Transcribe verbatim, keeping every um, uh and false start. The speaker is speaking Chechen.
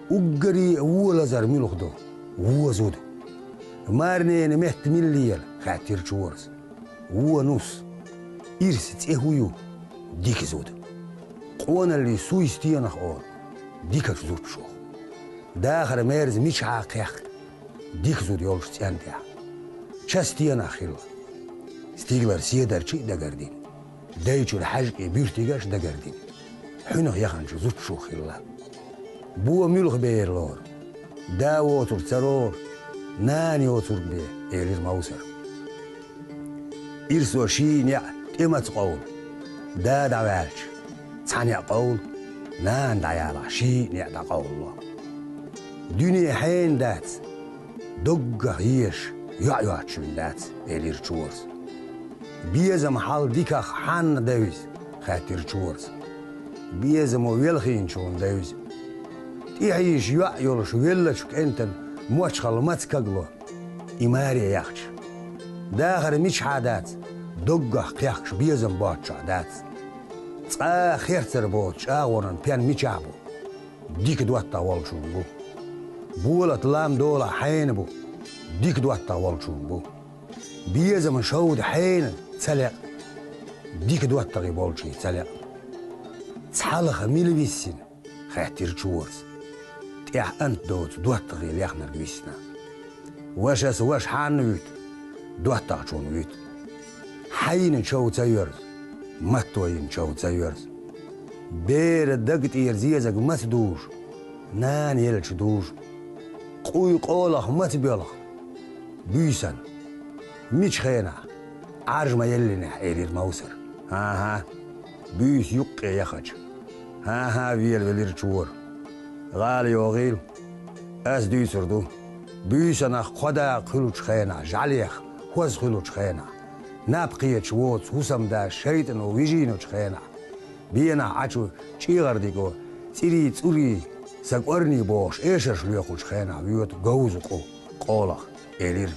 Уггаре а вон лазар муьлха ду? Вон зуда. Марнена метта мила ела? — хаьттира чорас. Вон нус. Ирса цӀе хӀун ю? Дика зуда. Къоналлин суй стенах олу? Дикачу зудчух. Дахар мерза мичахьа кхехка? Дика зуда йолчу цӀен тӀехь. Ча стенах хилла? Стигалара седарчий а дагардина, дайчуьра хьаьжкӀийн буьртигаш а дагардина, хьуьнах яханчу зудчух хилла. Бон муьлха бер лору? Да воцург ца лору, нана йоцург бен, — элира Мовсар. Ирсо ший неӀ тӀе маца къовлу? Да дӀаваьлча, цхьа неӀ къовлу, нана дӀаялахь, ший неӀ дӀакъовлало. Дуьне хьенан дац, доггах езаш йоӀ йоцучун дац, — элира чорас. Безам хьал диках хьанна девза? — хаьттира чорас. Безамо велхийначунна девза. ТӀехьийша йоӀ йолуш веллачу кӀентан мочхалла маца кагло, и маре яхча? Дахар мичахьа дац, доггах кхехкаш безам боцчохь дац. Цкъа а херцар боцу чӀагӀонан пен мичахь бу? Дика доттагӀа волчун бу. Болат лам долахь хьенан бу? Дика доттагӀа волчун бу. Безаман шовда хьенан ца лекъа? Дика доттагӀий болчий ца лекъа. Цхьалха мила виссина? — хаьттира чорас. ТӀехь ант доцу доттагӀий лехнарг виссина. Вашас ваша хьанна вуьту? ДоттагӀчунна вуьту. Хьайна чов ца йоьрзу, матто йина чов ца йоьрзу. Бера даг тӀера зезаг маца дужу? Нана елча дужу. Къуй къолах маца боьлху? Буьйсанна. Мичу хенахь? Ӏаржа ма еллинехь, — элира Мовсар. — ХӀан-хӀа, буьйса юккъе яхача. — ХӀан-хӀа, — велавелира чора. — ГӀала йогӀийла. Ас дуьйцур ду. Буьйсанах кхо дакъа хуьлучу хенахь, жӀаьлех хӀоза хуьлучу хенахь, наб кхеташ воцу хӀусамда шайтӀано вижийначу хенахь, бенахь Ӏачу чӀегӀардиго цӀирий-цӀурий, сан кӀорний бохуш эшарш лоькхучу хенахь воьду говза къу къолах, — элира.